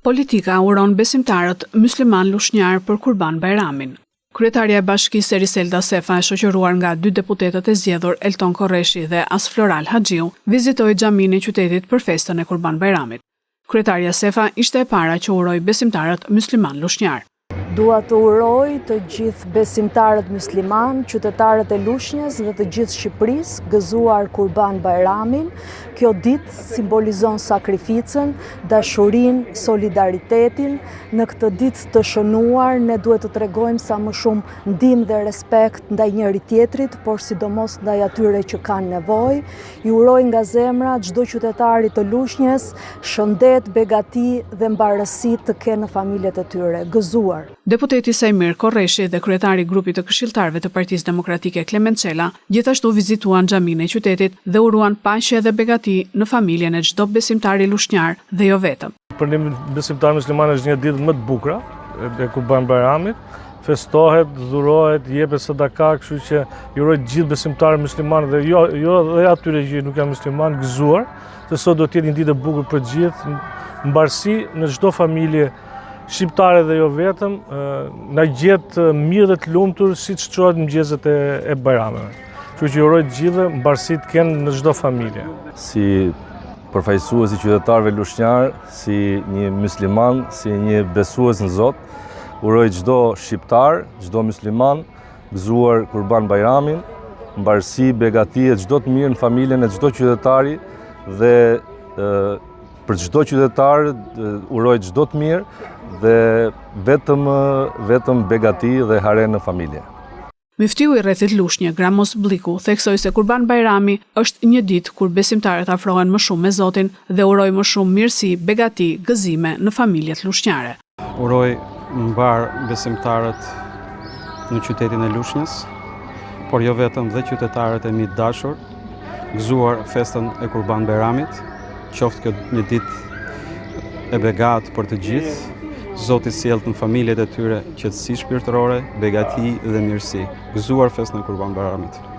Politika uron besimtarët myslimanë lushnjarë për Kurban Bajramin. Kryetarja e Bashkisë Eriselda Sefa e shoqëruar nga dy deputetët e zgjedhur Elton Korreshi dhe Asfloral Haxhiu, vizitoi xhaminë e qytetit për festën e Kurban Bajramit. Kryetarja Sefa ishte e para që uroi besimtarët myslimanë lushnjarë. Dua të uroj të gjithë besimtarët myslimanë, qytetarët e Lushnjës dhe të gjithë Shqipërisë, gëzuar Kurban Bajramin. Kjo ditë simbolizon sakrificën, dashurinë, solidaritetin. Në këtë ditë të shënuar, ne duhet të tregojmë sa më shumë ndihmë dhe respekt ndaj njëri-tjetrit, por sidomos ndaj atyre që kanë nevojë. I uroj nga zemra çdo qytetari të Lushnjes, shëndet, begati dhe mbarësi të kenë në familjet e tyre. Gëzuar! Deputeti Saimir Korreshi dhe kryetari i grupit të këshilltarëve të Partisë Demokratike Klement Çela gjithashtu vizituan xhaminë e qytetit dhe uruan paqe dhe begati në familjen e çdo besimtari lushnjar dhe jo vetëm. Për ne besimtarët myslimanë është një ditë më të bukura e Kurban Bajramit. festohet, dhurohet, jepet sadaka, kështu që i uroj të gjithë besimtarët myslimanë dhe jo jo dhe atyre që nuk janë myslimanë gëzuar, se sot do të jetë një ditë e bukur për të gjithë, mbarësi në çdo familje shqiptare dhe jo vetëm, na gjetë mirë dhe të lumtur siç çohet mëngjeset e, e bajrameve. Kështu që i uroj të gjithëve mbarësi të kenë në çdo familje. Si përfaqësues i qytetarëve lushnjarë, si një mysliman, si një besues në Zot, Uroj çdo shqiptar, çdo mysliman, gëzuar Kurban Bajramin, mbarësi, begati e çdo të mirë në familjen e çdo qytetari dhe për çdo qytetar uroj çdo të mirë dhe vetëm vetëm begati dhe hare në familje. Myftiu i rrethit Lushnjë, Gramoz Blliku, theksoi se Kurban Bajrami është një ditë kur besimtarët afrohen më shumë me Zotin dhe uroi më shumë mirësi, begati, gëzime në familjet lushnjare. Uroj mbarë besimtarët në qytetin e Lushnjës, por jo vetëm dhe qytetarët e mi të dashur, gëzuar festën e Kurban Bajramit, Qoftë kjo një ditë e begatë për të gjithë, Zoti sjelltë në familjet e tyre qetësi shpirtërore, begati dhe mirësi. Gëzuar festën e Kurban Bajramit.